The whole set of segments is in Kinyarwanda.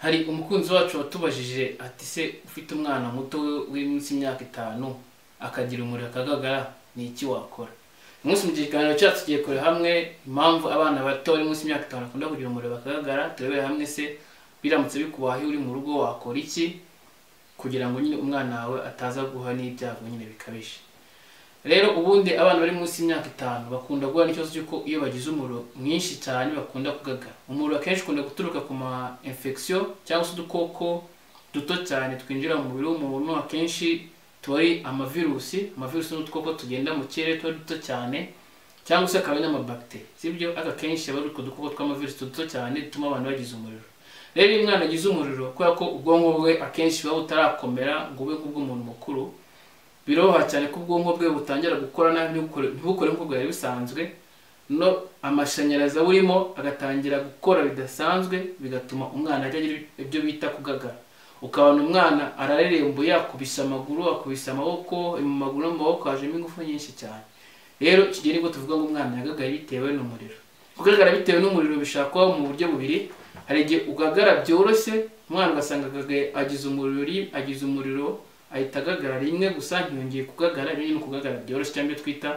Hari umukunzi wacu watubajije ati se ufite umwana muto w'iminsi imyaka 5 akagira umuriro akagagara, ni iki wakora? Umunsi mu kiganiro cyacu tugiye kureba hamwe impamvu abana bato bari munsi y'imyaka 5 bakunda kugira umuriro bakagagara. Turebere hamwe se biramutse bikubaye uri mu rugo wakora iki kugira ngo nyine umwana wawe ataza guha n'ibyago nyine bikabije. Rero ubundi abana bari munsi y'imyaka 5 bakunda guhura n'ikibazo cy'uko iyo bagize umuriro mwinshi cyane bakunda kugagara. Umuriro akenshi ukunda guturuka ku ma infection cyangwa se udukoko duto cyane twinjira mu mubiri w'umuntu. Akenshi tuba ari amavirusi, amavirusi n'udukoko tugenda mu kirere tuba duto cyane, cyangwa se akaba n'amabacteri, sibyo? Aka kenshi aba ari utwo dukoko tw'amavirusi duto cyane dutuma abantu bagize umuriro. Rero iyo umwana agize umuriro, kubera ko ubwonko bwe akenshi buba butarakomera ngo bube nk'ubw'umuntu mukuru, biroroha cyane ko ubwonko bwe butangira gukora nabi, ntibukore nk'uko bwari bisanzwe, no amashanyarazi awurimo agatangira gukora bidasanzwe, bigatuma umwana ajya agira ibyo bita kugagara. Ukabona umwana ararerembuye, akubise amaguru, akubise amaboko, mu maguru no mu maboko hajemo ingufu nyinshi cyane. Rero iki gihe nibwo tuvuga ngo umwana yagagaye bitewe n'umuriro. Kugagara bitewe n'umuriro bishobora kuba mu buryo bubiri. Hari igihe ugagara byoroshye, umwana ugasanga agize umuriro ahita agagara rimwe gusa ntiyongeye kugagara. Ibi ni ukugagara byoroshye cyangwa ibyo twita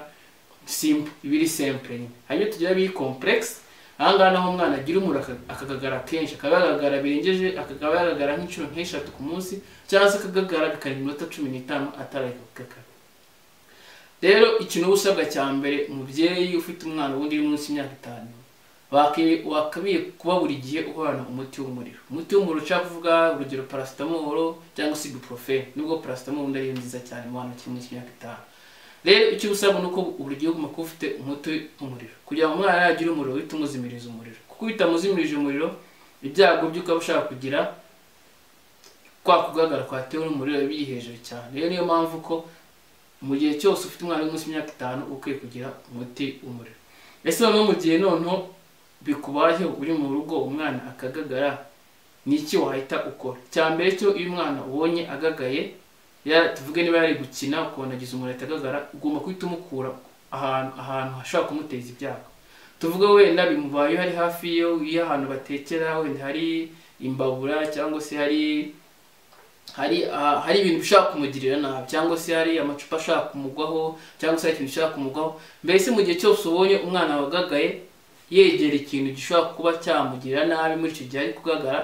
simple, ibiri simple nyine. Hari ibyo tugira biri complex, aha ngaha naho umwana agira umuriro akagagara kenshi, akagagara birengeje, akaba yagagara nk'inshuro nk'eshatu ku munsi, cyangwa se akagagara bikarenga iminota 15 atarareka kugagara. Rero ikintu uba usabwa cya mbere, umubyeyi ufite umwana ubundi uri munsi y'imyaka 5, wakabiye kuba buri gihe uhorana umuti w'umuriro. Umuti w'umuriro ushaka kuvuga urugero paracetamol cyangwa se ibuprofen, nubwo paracetamol ubundi ari nziza cyane mu bana bakiri munsi y'imyaka 5. Rero icyo usabwa ni uko buri gihe ugomba kuba ufite umuti w'umuriro kugira ngo umwana yagire umuriro uhite umuzimiriza umuriro, kuko iyo utamuzimirije umuriro ibyago by'uko aba ushaka kugira kwa kugagara kwatewe n'umuriro biri hejuru cyane. Rero niyo mpamvu ko mu gihe cyose ufite umwana uri munsi y'imyaka 5 ukwiye kugira umuti w'umuriro. Ese noneho mu gihe noneho bikubayeho uri mu rugo umwana akagagara, ni iki wahita ukora? Icya mbere cyo, iyo umwana ubonye agagaye, tuvuge niba yari gukina ukabona agize umuriro atagagara, ugomba guhita umukura ahantu hashobora kumuteza ibyago. Tuvuge wenda bimubayeho ari hafi y'ahantu batekera, wenda hari imbabura cyangwa se hari ibintu bishobora kumugirira nabi, cyangwa se hari amacupa ashaka kumugwaho, cyangwa se hari ikintu gishobora kumugwaho. Mbese mu gihe cyose ubonye umwana wagagaye yegera ikintu gishobora kuba cyamugirira nabi muri icyo gihe ari kugagara,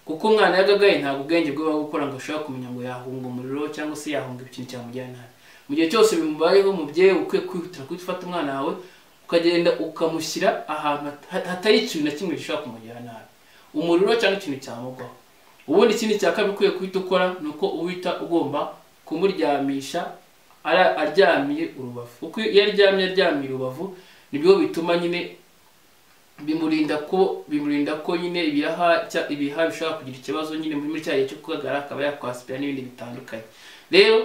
kuko umwana yagagaye ntabwo ubwenge bwe buba gukora ngo ashobora kumenya ngo yahunga umuriro cyangwa se yahunga ikintu cyamugirira nabi. Mu gihe cyose bimubayeho, umubyeyi ukwiye kwihutira guhita ufata umwana wawe ukagenda ukamushyira ahantu hatari ikintu na kimwe gishobora kumugirira nabi, umuriro cyangwa ikintu cyamugwaho. Ubundi ikindi cya kabiri ukwiye guhita ukora ni uko uhita ugomba kumuryamisha aryamiye urubavu, kuko iyo aryamye urubavu nibyo bituma nyine bimurinda ko nyine ibihaha bishobora kugira ikibazo nyine muri cya gihe cyo kugagara, akaba yakwasipira n'ibindi bitandukanye. Rero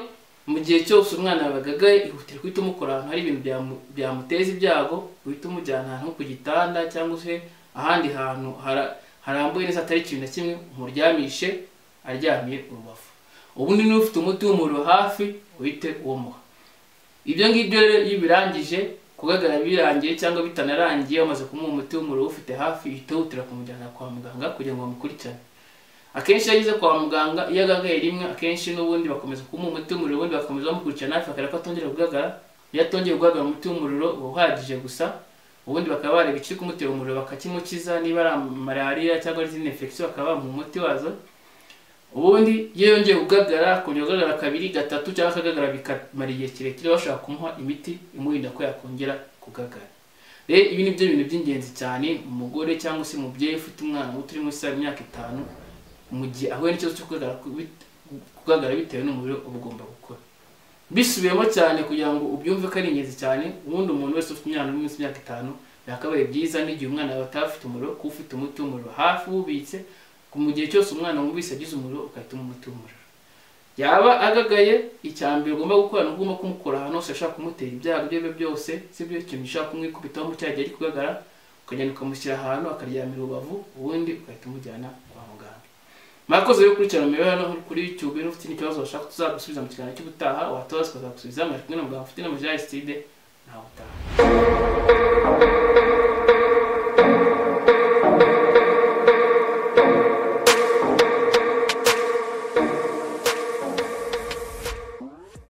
mu gihe cyose umwana wagagaye, ihutire guhita umukora ahantu hari ibintu byamuteza ibyago, uhita umujyana ahantu ku gitanda cyangwa se ahandi hantu harambuye neza atari ikintu na kimwe, umuryamishe aryamiye urubavu. Ubundi niba ufite umuti w'umuriro hafi uhite uwumuha. Ibyo ngibyo rero iyo birangije kugagara birangiye cyangwa bitanarangiye, wamaze kumuha umuti w'umuriro ufite hafi, uhita wihutira kumujyana kwa muganga kugira ngo bamukurikirane. Akenshi iyo ageze kwa muganga, iyo agagaye rimwe, akenshi n'ubundi bakomeza kumuha umuti w'umuriro, ubundi bakomeza bamukurikirana hafi bakareba ko atongera kugagara. Iyo atongeye kugagara, umuti w'umuriro uba uhagije gusa, ubundi bakaba bareba ikiri kumutera umuriro bakakimukiza, niba ari malariya cyangwa izindi infection bakaba bamuha umuti wazo. Ubundi iyo yongeye kugagara, akongera kugagara kabiri, gatatu cyangwa akagagara bikamara igihe kirekire, bashobora kumuha imiti imurinda ko yakongera kugagara. Rero ibi ni byo bintu by'ingenzi cyane umugore cyangwa se umubyeyi ufite umwana muto uri munsi y'imyaka 5, mu gihe ahuye n'ikibazo cyo kugagara bitewe n'umuriro uba ugomba gukora. Bisubiyemo cyane kugira ngo ubyumve ko ari ingenzi cyane. Ubundi umuntu wese ufite umwana uri munsi y'imyaka 5 byakabaye byiza n'igihe umwana yawe atafite umuriro, kuba ufite umuti w'umuriro hafi ubitse, mu gihe cyose umwana wumvise agize umuriro ugahita umuha umuti w'umuriro. Yaba agagaye, icya mbere ugomba gukora ni ugomba kumukura ahantu hose ashaka kumutera ibyago ibyo aribyo byose, sibyo? Ikintu gishobora kumwikubitaho mu cya gihe ari kugagara, ukagenda ukamushyira ahantu akaryamira urubavu, ubundi ugahita umujyana kwa muganga. Mwakoze rero gukurikirana imibereho hano kuri YouTube. Niba ufite ikibazo washaka tuzagusubiza mu kiganiro cy'ubutaha, watoza tukazagusubiza. Mwari kumwe na muganga ufite na Aristide, nawe utaha.